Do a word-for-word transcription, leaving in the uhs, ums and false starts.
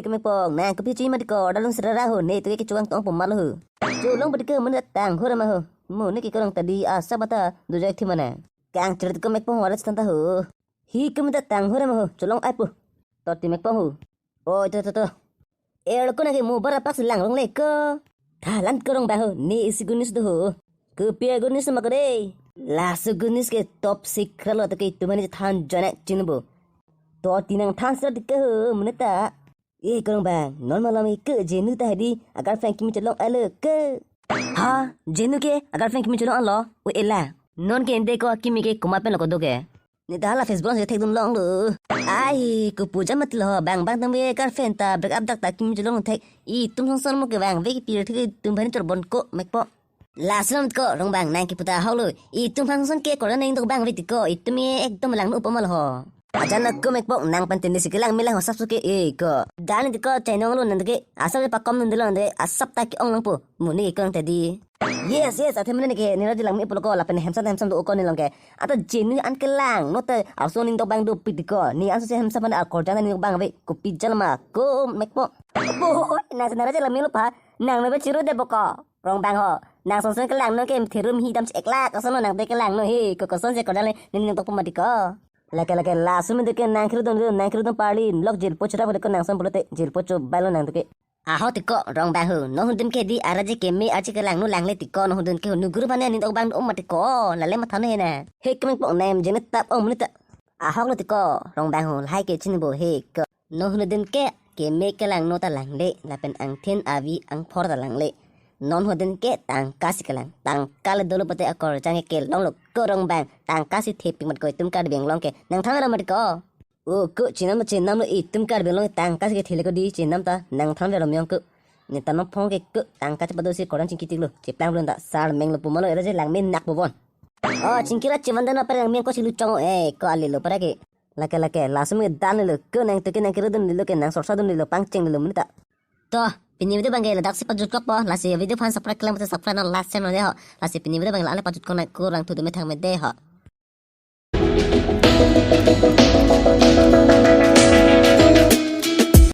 Mekpong, nang kopi chima tiko, dalung serara ho, ne tuke kechuang tong pemalo ho. Cholong pati ke mene tang hura ma ho. Mo ne ke korang tadi asa bata dujak thi mana. Kang cerita ko Mekpong hora tanta ho. Hi ke mene tang hura ma ho, cholong ai po. To ti Mekpong ho. Oi, to, to, to. Er ko nake mo bara pak selang rong le ko. Thalan ko Rongbang ho, ne isi gunis do ho. Kopi agunis ma ko de. Laso gunis ke top secret lo to ke tumani than jana chinbo. To ti nang than sa dike ho, mene ta. E ko Rongbang, non malam ke Jenu ta hedi, agar fan kimi cholong alo ke. Ha, Jenu ke, agar fan kimi cholong alo, o ela. Non ke ende ko kimi ke kuma pen lo ko do ke. Ne ta hala Facebook si thek dun long lo. Ai, ko puja mat lo, bang bang tang be agar fan ta break up dak ta kimi cholong thek. Itum song song mo ke bang, be ke pir thek tum bhani chor bon ko Mekpong. Lason ko Rongbang nang kiputa holo. Itum hangson ke koran nang dok bang viti ko. Itum ye ekdom langno upama lo ho. Ajan ko Mekpong nang pen tini si kelang milang ho sap suke e ko. Dan ti ko chainong lo nang ke. Asap pakom nang dilo nang asap ta ke-ong nang po. Muni ko nang tadi. Yes, yes, athe mene ke nira di langmi pulo ko lapen hemsam hemsam do ko ne long ke. Ata Jenu an kelang no te aso ning dok bang do piti ko. Ne an so hemsam an akor jana ning dok bang ve. Kopi jal ma ko Mekpong. Boy, nang senara je langmi lo pa. Nang me be chiru de boko. Rongbang ho, nang song song kelang no ke thirum hi dam si ek lakh, ason no nang de kelang no he, ko koson se kodale, nini nang tok pemati ko. Lake lake, laso mene ke nang kiri dong, nang kiri dong parli, lok jilpo chura ko nang son pulote, jilpo cho bailo nang to ke. Aho ti ko, Rongbang ho, no hundun ke di, ara je keme, aji kelang no langle ti ko, no hundun ke, no guru bane, nin tok bang, om mati ko, lale matha no he na. He ke Mekpong nem, jene tap, om mene ta. Ahok lo ti ko, Rongbang ho, lahai ke chinbo he ko. Non hundun ke, keme kelang no ta langle, lapen angthin avi angphor ta langle. Non hundun ke tangka si kelang, tangka le dolo pute akor jang ke long lo ko Rongbang, tangka si thepik mat ko itum Karbi Anglong ke, nang thang lo mat ko. O ko chinam chinam lo itum Karbi Anglong tangka si kethe le ko di chinam ta, nang thang lo miyong ko. Ne ta non phong ke ko, tangka chepado si koran chingki tik lo, cheplang lo ta, sar meng lo pumalo era je langme nak bobon. O chingki ra chivan dana per langme ko si luchong o, e, ko ali lo para ke. Lake lake, laso me dan lo, ko nang to ke nang kiri dun lo ke nang sorsa dun lo pangcheng lo mene ta. To, pini video bang ke ladak si pajut kok po, lasi video aphan subscribe kelang pute subscribe nang last channel de ho. Lasi pini video bang ke la ale pajut kok nang kurang thu do me thang me de ho.